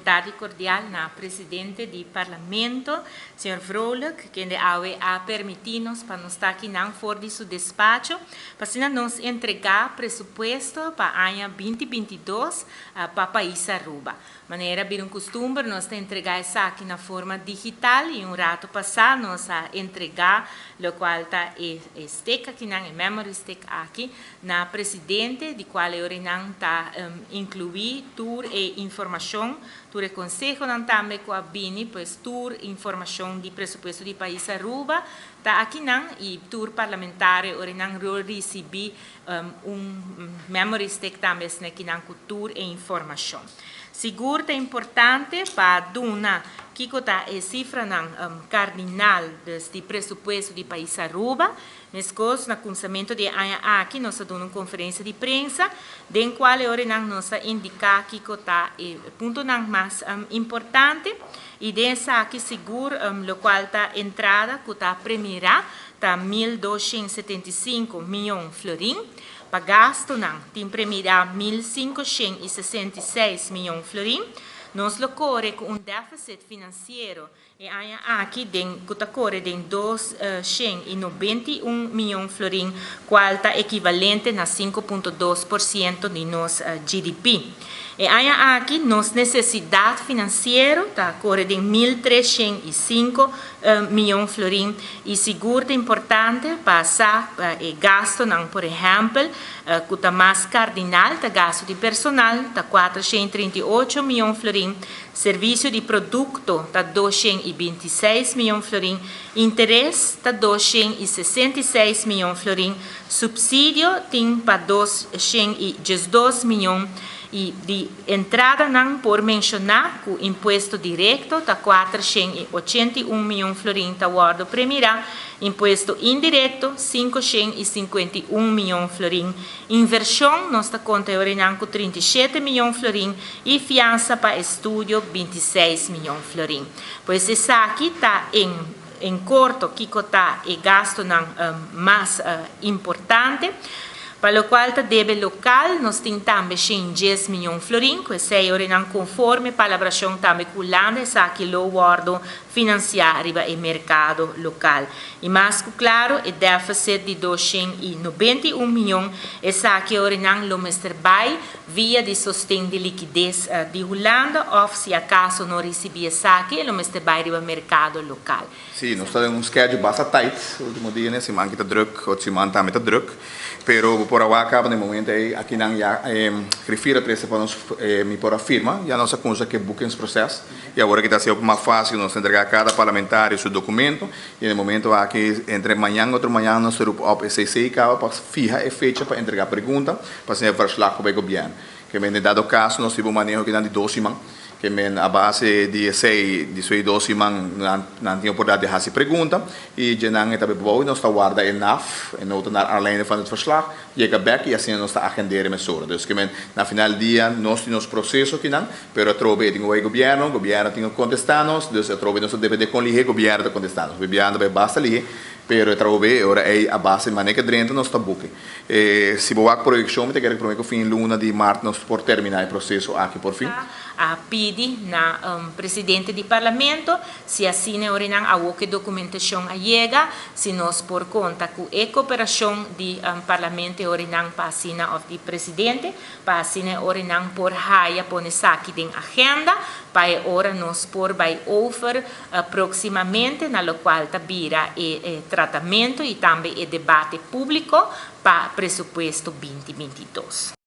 Bon tardi cordial na presidente di Parlamento, señor Vrolijk, kende awe a permiti nos pa nos ta akinan for di su despacho pa asina nos entrega presupuesto pa aña 2022 pa pais Aruba. Manera a bira un custumber, nos ta entrega esaki na forma digital y un rato pasa nos a entrega locual ta e stick akinan, e memory stick aki, na presidente, di cual e orinan ta inclui tur e informacion, tur e consehonan tambe cu a bini, pues tur informacion di presupuesto di pais Aruba ta akinan y tur parlamentario orinan lo ricibi un memory stick tambe esnekinan cu tur e informacion. Sigur ta importante pa duna kico ta e cifranan cardinal, dus di presupuesto di pais Aruba. Mescos na cuminsamento di e aña aki nos a duna un conferencia di prensa den cual e orinan nos a indica kico ta e puntonan mas importante y den esaki sigur locual ta entrada cu ta premira ta 1275 miyon florin. Pa gastonan tin premira 1566 miyon florin. Nos lo core cu un deficit financiero e aña aki den cu ta core den 291 miyon florin, cual ta equivalente na 5.2% di nos GDP. E aña aki nos necesidad financiero ta core den 1305 miyon florin y sigur ta importante pa sa e gastonan, por ehempel, cu ta mas cardinal ta gasto di personal, ta 438 miyon florin, servicio di producto ta 226 miyon florin, interes ta 266 miyon florin, subsidio tin pa 212 miyon y di entradanan por menciona cu impuesto directo ta 481 miyon florin ta wordo premira, impuesto indirecto 551 miyon florin, inversion nos ta conta orinan cu 37 miyon florin y fiansa pa estudio 26 miyon florin. Pues esaki ta en corto kico ta e gastonan mas importante. Pa locual ta debe local, nos tin tambe 110 miyon florin, cu esey orinan conforme palabracion tambe cu Hulanda, esaki lo wordo financia riba e mercado local. Y mas cu claro, e deficit di 291 miyon, esaki orinan lo mester bay via di sosten di liquidez di Hulanda, of si acaso no ricibi esaki, lo mester bay riba mercado local. Si, nos ta den un schedule basta tight. Ultimo dia, ne, siman aki ta druk, otro siman tambe ta druk. Pero por awor caba na momento ey akinan ya griffier a trece pa nos mi por a firma. Ya nos a cuminsa cu e boekingsproces. Y awor aki ta haci mas facil, nos ta entrega cada parlamentario su documento. Y na e momento aki, entre mañan y otro mañan, nos ta roep op e CC caba pa fija e fecha pa entrega pregunta, pa asina e verslag pa e gobierno. Ke men, den dado caso, nos tin un maneho akinan di 2 siman. Ke men, a base di esey, di su 2 siman, nan tin oportunidad di haci pregunta. Y djenan e tambe bou, nos ta warda e NAF, e nota naar aanleiding van het verslag, yega bek y asina nos ta agenderen mesora. Dus ke men, na final dia, nos tin nos proceso akinan, pero atrobe e tin e gobierno, gobierno tin cu contesta nos, dus atrobe nos ta depende con lihe gobierno ta contesta nos. Bibiando bay basta lihe, pero atrobe ora ey a base manera cu drenta nos ta boeken. Si bo wak proyeccion, mi ta kere prome cu fin luna di maart nos por termina e proceso aki por fin. A pidi na presidente di Parlamento si asina orinan awo cu documentacion a yega, si nos por conta cu e cooperacion di Parlamento orinan pa asina of di presidente, pa asina orinan por haya pone esaki den agenda, pa e ora nos por bay over proximamente na locual ta bira e tratamento y tambe e debate publico pa presupuesto 2022.